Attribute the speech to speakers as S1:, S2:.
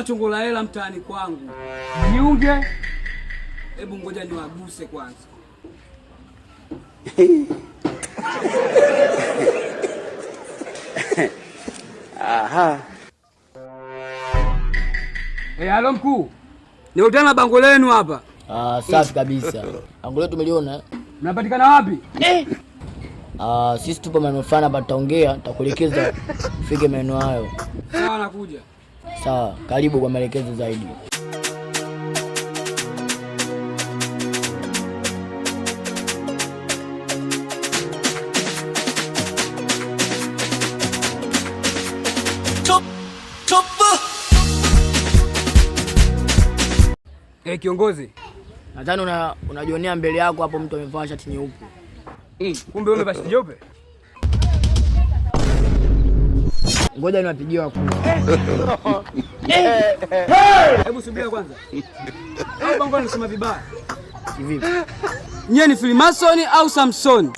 S1: Kama chongo la hela mtaani kwangu. Jiunge. Hebu ngoja niwaguse kwanza.
S2: Aha.
S1: Eh, halo mkuu. Nikutana na bango lenu hapa.
S3: Ah, safi kabisa. Bango letu tumeliona.
S1: Mnapatikana wapi?
S3: Eh. Ah, sisi tupo maeneo fulani hapa, tutaongea, tutakuelekeza ufike maeneo hayo.
S1: Sawa, nakuja.
S3: Sawa, karibu kwa maelekezo zaidi.
S1: Eh, kiongozi.
S3: Nadhani unajionea mbele yako hapo mtu amevaa shati nyeupe.
S1: Kumbe wewe umevaa shati jeupe?
S3: Ngoja niwapigie wakuu.
S1: Hebu subira kwanza. Au bango nasema vibaya.
S3: Kivipi?
S1: Nyie ni Freemason au Samson?